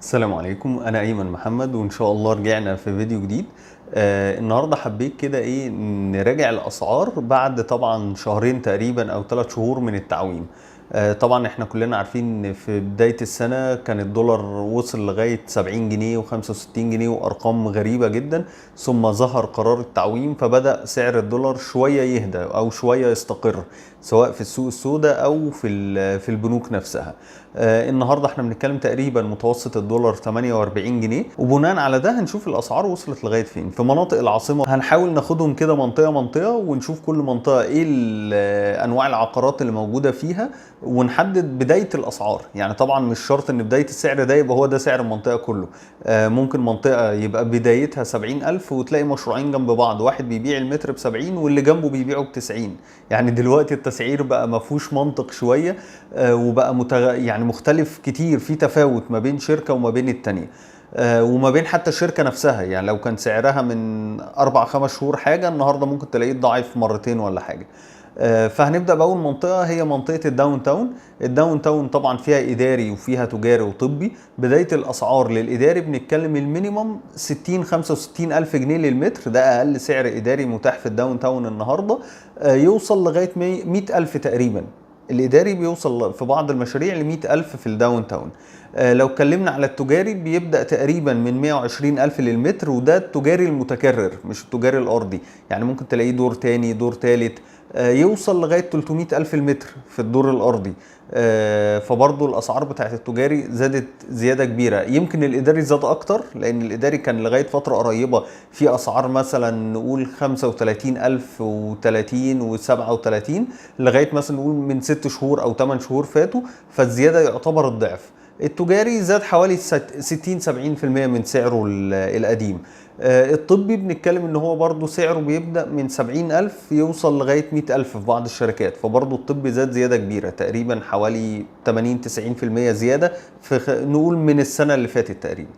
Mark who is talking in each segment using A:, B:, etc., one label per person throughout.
A: السلام عليكم، انا ايمن محمد وان شاء الله رجعنا في فيديو جديد. النهارده حبيت كده ايه نراجع الاسعار بعد طبعا شهرين تقريبا او 3 شهور من التعويم. طبعا احنا كلنا عارفين ان في بداية السنة كان الدولار وصل لغاية 70 جنيه و65 جنيه وارقام غريبة جدا، ثم ظهر قرار التعويم فبدأ سعر الدولار شوية يهدى او شوية يستقر سواء في السوق السوداء او في البنوك نفسها. النهارده احنا بنتكلم تقريبا متوسط الدولار 48 جنيه، وبناء على ده هنشوف الاسعار وصلت لغاية فين في مناطق العاصمة. هنحاول ناخدهم كده منطقة منطقة ونشوف كل منطقة ايه انواع العقارات اللي موجودة فيها ونحدد بداية الاسعار. يعني طبعا مش شرط ان بداية السعر ده يبقى هو ده سعر المنطقة كله. ممكن منطقة يبقى بدايتها 70,000 وتلاقي مشروعين جنب بعض، واحد بيبيع المتر ب 70 واللي جنبه بيبيعه ب 90. يعني دلوقتي التسعير بقى ما فيهوش منطق شوية، وبقى يعني مختلف كتير، في تفاوت ما بين شركة وما بين التانية، وما بين حتى الشركة نفسها. يعني لو كان سعرها من 4 5 شهور حاجة، النهاردة ممكن تلاقيه ضعيف مرتين ولا حاجة. فهنبدأ بأول منطقة، هي منطقة ال downtown. ال downtown طبعا فيها إداري وفيها تجاري وطبي. بداية الأسعار للإداري بنتكلم ال minimum 60 65 ألف جنيه للمتر، ده أقل سعر إداري متاح في ال downtown النهاردة. يوصل لغاية 100 ألف تقريبا. الإداري بيوصل في بعض المشاريع ل 100 ألف في ال downtown. لو اتكلمنا على التجاري بيبدأ تقريبا من 120 ألف للمتر، وده التجاري المتكرر مش التجاري الأرضي. يعني ممكن تلاقيه دور تاني دور تالت، يوصل لغاية 300 ألف المتر في الدور الأرضي. فبرضو الأسعار بتاعت التجاري زادت زيادة كبيرة. يمكن الإداري زاد أكتر، لأن الإداري كان لغاية فترة قريبة في أسعار مثلا نقول 35 ألف و30 و37، لغاية مثلا نقول من 6 شهور أو 8 شهور فاتوا، فالزيادة يعتبر الضعف. التجاري زاد حوالي 60 70% من سعره القديم. الطبي بنتكلم ان هو برضو سعره بيبدأ من 70 ألف يوصل لغاية 100 ألف في بعض الشركات، فبرضو الطبي زاد زيادة كبيرة تقريبا حوالي 80 90% زيادة في نقول من السنة اللي فاتت تقريبا.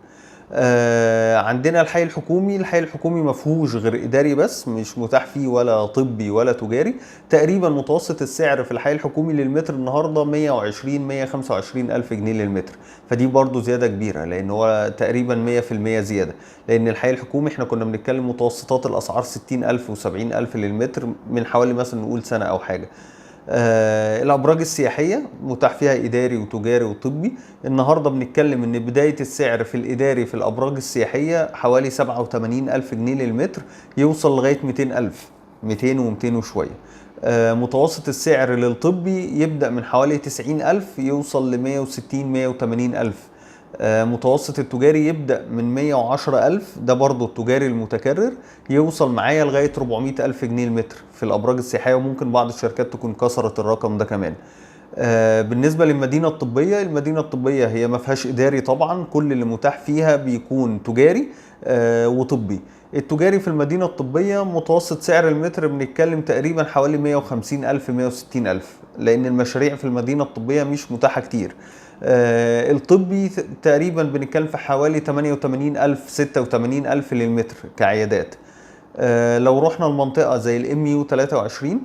A: عندنا الحي الحكومي. الحي الحكومي ما فيهوش غير اداري بس، مش متاح فيه ولا طبي ولا تجاري. تقريبا متوسط السعر في الحي الحكومي للمتر النهارده 120 125 الف جنيه للمتر، فدي برضو زيادة كبيرة لان هو تقريبا 100% زياده، لان الحي الحكومي احنا كنا بنتكلم متوسطات الاسعار 60 الف و70 الف للمتر من حوالي مثلا نقول سنة او حاجه. الابراج السياحية متاح فيها اداري وتجاري وطبي. النهارده بنتكلم ان بداية السعر في الاداري في الابراج السياحية حوالي 87 الف جنيه للمتر، يوصل لغاية 200 الف، 200 و200 وشويه. متوسط السعر للطبي يبدا من حوالي 90 الف يوصل ل 160 180 الف. متوسط التجاري يبدأ من 110 ألف، ده برضو التجاري المتكرر، يوصل معايا لغاية 400 ألف جنيه المتر في الأبراج السياحية، وممكن بعض الشركات تكون كسرت الرقم ده كمان. بالنسبة للمدينة الطبية، المدينة الطبية هي ما فيهاش إداري طبعا، كل اللي متاح فيها بيكون تجاري وطبي. التجاري في المدينة الطبية متوسط سعر المتر بنتكلم تقريبا حوالي 150 ألف 160 ألف، لأن المشاريع في المدينة الطبية مش متاحة كتير. الطبي تقريبا بنتكلم في حوالي 88 ألف 86 ألف للمتر كعيادات. لو رحنا المنطقة زي ال MU 23،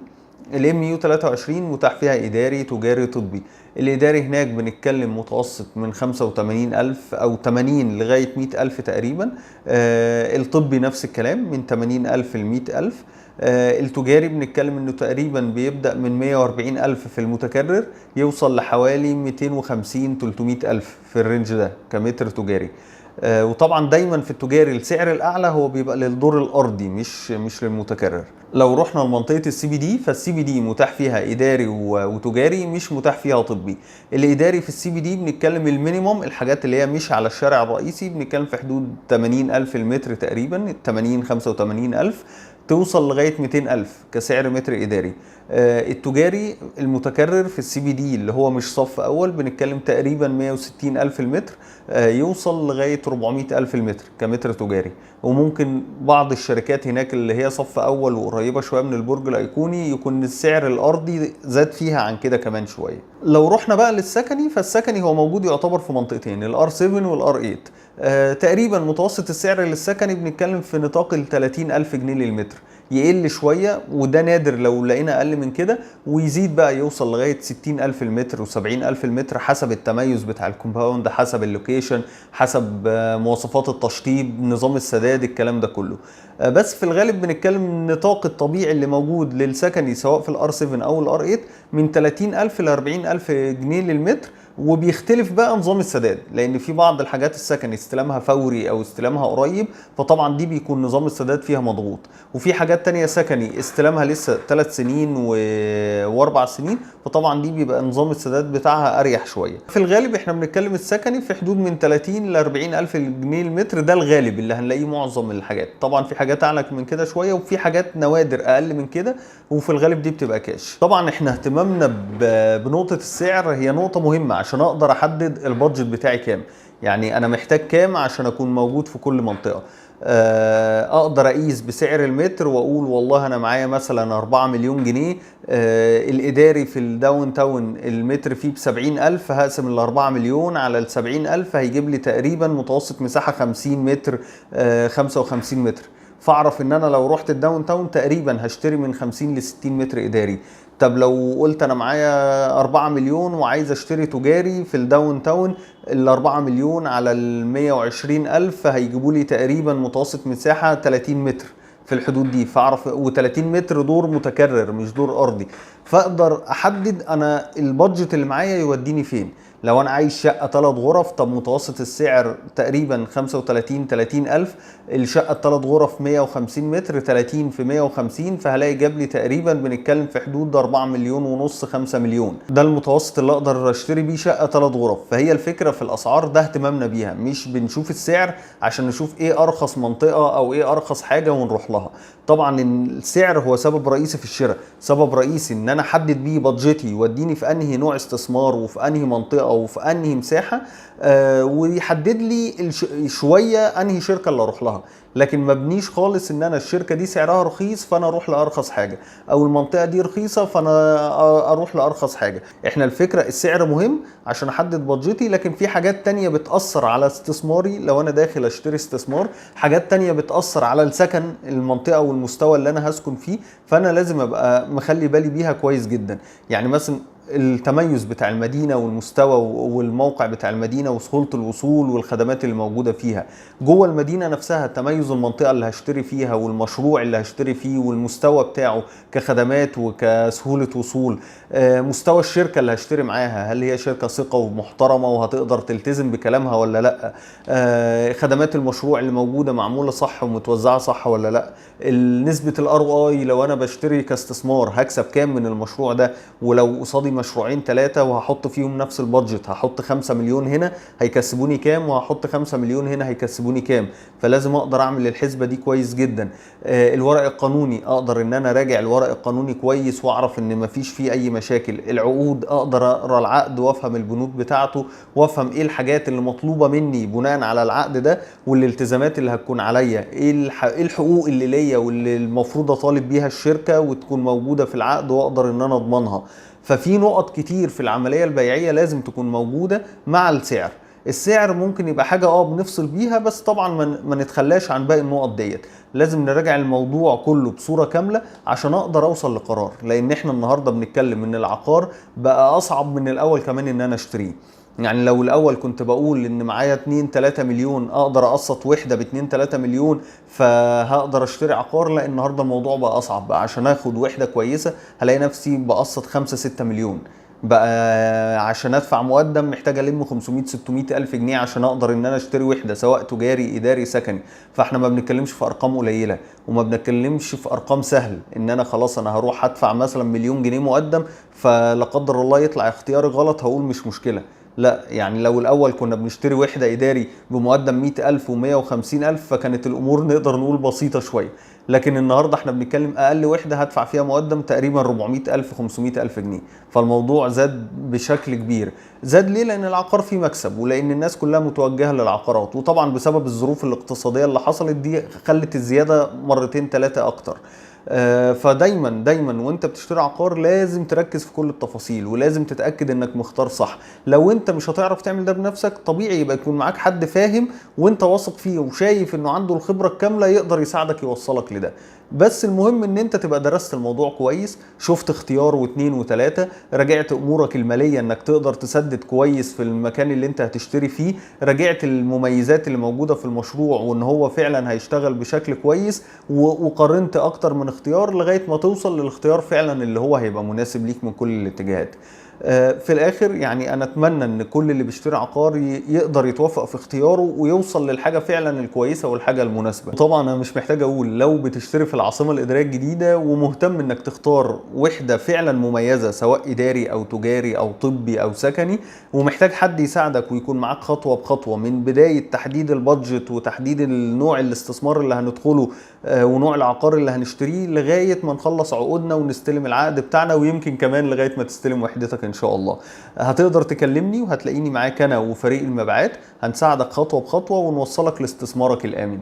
A: ال MU 23 متاح فيها اداري تجاري طبي. الاداري هناك بنتكلم متوسط من 85 الف او 80 لغاية 100 الف تقريبا. الطبي نفس الكلام من 80 الف ل 100 الف. التجاري بنتكلم انه تقريبا بيبدأ من 140 الف في المتكرر، يوصل لحوالي 250 300 الف في ال range ده كمتر تجاري. وطبعا دايما في التجاري السعر الاعلى هو بيبقى للدور الارضي مش للمتكرر. لو رحنا لمنطقه ال CBD، فال CBD متاح فيها اداري وتجاري، مش متاح فيها طبي. الاداري في ال CBD بنتكلم ال minimum الحاجات اللي هي مش على الشارع الرئيسي بنتكلم في حدود 80 الف المتر تقريبا، 80 85 الف، توصل لغاية 200 الف كسعر متر اداري. التجاري المتكرر في ال CBD اللي هو مش صف اول بنتكلم تقريبا 160 الف المتر، يوصل لغاية 400 الف المتر كمتر تجاري. وممكن بعض الشركات هناك اللي هي صف اول وقريبه شوية من البرج الايقوني يكون السعر الارضي زاد فيها عن كده كمان شوية. لو رحنا بقى للسكني، فالسكني هو موجود يعتبر في منطقتين، ال R 7 وال R 8. تقريبا متوسط السعر للسكني بنتكلم في نطاق ال 30 ألف جنيه للمتر. يقل شوية، وده نادر لو لقينا اقل من كده، ويزيد بقى يوصل لغاية 60,000 المتر و70,000 المتر حسب التميز بتاع ال compound، حسب ال location، حسب مواصفات التشطيب، نظام السداد، الكلام ده كله. بس في الغالب بنتكلم النطاق الطبيعي اللي موجود للسكني سواء في ال R 7 او ال R 8 من 30,000 ل 40,000 جنيه للمتر. وبيختلف بقى نظام السداد، لان في بعض الحاجات السكني استلامها فوري او استلامها قريب، فطبعا دي بيكون نظام السداد فيها مضغوط، وفي حاجات تانية سكني استلامها لسه 3 سنين و4 سنين، فطبعا دي بيبقى نظام السداد بتاعها اريح شوية. في الغالب احنا بنتكلم السكني في حدود من 30 ل 40 الف جنيه المتر، ده الغالب اللي هنلاقيه معظم الحاجات. طبعا في حاجات اعلى من كده شوية، وفي حاجات نوادر اقل من كده، وفي الغالب دي بتبقى كاش. طبعا احنا اهتمامنا بنقطة السعر هي نقطة مهمة عشان اقدر احدد ال budget بتاعي كام، يعني انا محتاج كام عشان اكون موجود في كل منطقة. اقدر اقيس بسعر المتر واقول والله انا معايا مثلا 4 مليون جنيه، الاداري في ال downtown المتر فيه ب70,000، هقسم ال 4 مليون على ال 70,000 هيجيب لي تقريبا متوسط مساحة 50 متر، 55 متر. فاعرف ان انا لو رحت ال downtown تقريبا هشتري من 50 ل 60 متر اداري. طب لو قلت انا معايا 4 مليون وعايز اشتري تجاري في ال downtown، ال 4 مليون على ال 120,000 هيجيبوا لي تقريبا متوسط مساحة 30 متر في الحدود دي، فاعرف و30 متر دور متكرر مش دور ارضي، فاقدر احدد انا ال budget اللي معايا يوديني فين. لو انا عايز شقه 3 غرف، طب متوسط السعر تقريبا 35 30 الف، الشقة 3 غرف 150 متر، 30 في 150، فهلاقي جاب لي تقريبا بنتكلم في حدود 4 مليون ونص، 5 مليون، ده المتوسط اللي اقدر اشتري بيه شقه 3 غرف. فهي الفكرة في الاسعار ده اهتمامنا بيها، مش بنشوف السعر عشان نشوف ايه ارخص منطقة او ايه ارخص حاجة ونروح لها. طبعا السعر هو سبب رئيسي في الشراء، سبب رئيسي ان انا احدد بيه budget ي يوديني في انهي نوع استثمار وفي انهي منطقة وفي انهي مساحة، ويحدد لي شوية انهي شركة اللي اروح لها. لكن ما بنيش خالص ان انا الشركة دي سعرها رخيص فانا اروح لارخص حاجة، او المنطقة دي رخيصة فانا اروح لارخص حاجة. احنا الفكرة السعر مهم عشان احدد budget ي، لكن في حاجات تانية بتاثر على استثماري لو انا داخل اشتري استثمار، حاجات تانية بتاثر على السكن، المنطقة والمستوى اللي انا هسكن فيه، فانا لازم ابقى مخلي بالي بيها كويس جدا. يعني مثلا التميز بتاع المدينة والمستوى والموقع بتاع المدينة وسهولة الوصول والخدمات اللي موجودة فيها جوه المدينة نفسها، تميز المنطقة اللي هشتري فيها والمشروع اللي هشتري فيه والمستوى بتاعه كخدمات وكسهولة وصول، مستوى الشركة اللي هشتري معاها، هل هي شركة ثقة ومحترمة وهتقدر تلتزم بكلامها ولا لا، خدمات المشروع اللي موجودة معمولة صح ومتوزعة صح ولا لا، نسبة ال ROI لو انا بشتري كاستثمار هكسب كام من المشروع ده، ولو قصادي مشروعين 3 وهحط فيهم نفس ال budget، هحط 5 مليون هنا هيكسبوني كام، وهحط 5 مليون هنا هيكسبوني كام، فلازم اقدر اعمل الحسبة دي كويس جدا. الورق القانوني اقدر ان انا راجع الورق القانوني كويس واعرف ان مفيش فيه اي مشاكل. العقود اقدر اقرا العقد وافهم البنود بتاعته وافهم ايه الحاجات اللي مطلوبة مني بناء على العقد ده، والالتزامات اللي هتكون عليا، ايه الحقوق اللي ليا واللي المفروض اطالب بيها الشركة وتكون موجودة في العقد واقدر ان انا اضمنها. ففي نقط كتير في العملية البيعية لازم تكون موجودة مع السعر. السعر ممكن يبقى حاجة بنفصل بيها، بس طبعا ما نتخلاش عن باقي النقط ديت، لازم نراجع الموضوع كله بصورة كاملة عشان اقدر اوصل لقرار، لان احنا النهاردة بنتكلم ان العقار بقى اصعب من الاول كمان ان انا اشتريه. يعني لو الاول كنت بقول ان معايا 2-3 مليون اقدر اقسط وحده ب 2-3 مليون فهقدر اشتري عقار، لا النهارده الموضوع بقى اصعب، بقى عشان اخد وحده كويسة هلاقي نفسي بقسط 5-6 مليون، بقى عشان ادفع مقدم محتاج الم 500-600 الف جنيه عشان اقدر ان انا اشتري وحده سواء تجاري اداري سكني. فاحنا ما بنتكلمش في ارقام قليله وما بنتكلمش في ارقام سهل ان انا خلاص انا هروح ادفع مثلا مليون جنيه مقدم فلا قدر الله يطلع اختياري غلط هقول مش مشكلة. لا، يعني لو الاول كنا بنشتري وحده اداري بمقدم 100,000 و150,000 فكانت الامور نقدر نقول بسيطة شوية، لكن النهارده احنا بنتكلم اقل وحده هدفع فيها مقدم تقريبا 400,000 500,000 جنيه، فالموضوع زاد بشكل كبير. زاد ليه؟ لان العقار فيه مكسب ولان الناس كلها متوجهه للعقارات، وطبعا بسبب الظروف الاقتصادية اللي حصلت دي خلت الزيادة مرتين 3 اكتر. فدايما دايما وانت بتشتري عقار لازم تركز في كل التفاصيل، ولازم تتاكد انك مختار صح. لو انت مش هتعرف تعمل ده بنفسك، طبيعي يبقى يكون معاك حد فاهم وانت واثق فيه وشايف انه عنده الخبرة الكاملة يقدر يساعدك يوصلك لده. بس المهم ان انت تبقى درست الموضوع كويس، شفت اختيار واثنين وثلاثة، راجعت امورك المالية انك تقدر تسدد كويس في المكان اللي انت هتشتري فيه، راجعت المميزات اللي موجودة في المشروع وان هو فعلا هيشتغل بشكل كويس، وقارنت اكتر من اختيار لغاية ما توصل للاختيار فعلا اللي هو هيبقى مناسب ليك من كل الاتجاهات. في الاخر يعني انا اتمنى ان كل اللي بيشتري عقار يقدر يتوفق في اختياره ويوصل للحاجة فعلا الكويسة والحاجة المناسبة. طبعا انا مش محتاج اقول، لو بتشتري في العاصمة الادارية الجديدة ومهتم انك تختار وحده فعلا مميزة سواء اداري او تجاري او طبي او سكني، ومحتاج حد يساعدك ويكون معاك خطوة بخطوة من بداية تحديد ال budget وتحديد النوع الاستثمار اللي هندخله، ونوع العقار اللي هنشتريه، لغاية ما نخلص عقودنا ونستلم العقد بتاعنا، ويمكن كمان لغاية ما تستلم وحدتك ان شاء الله. هتقدر تكلمني وهتلاقيني معاك انا وفريق المبيعات، هنساعدك خطوة بخطوة ونوصلك لاستثمارك الامن.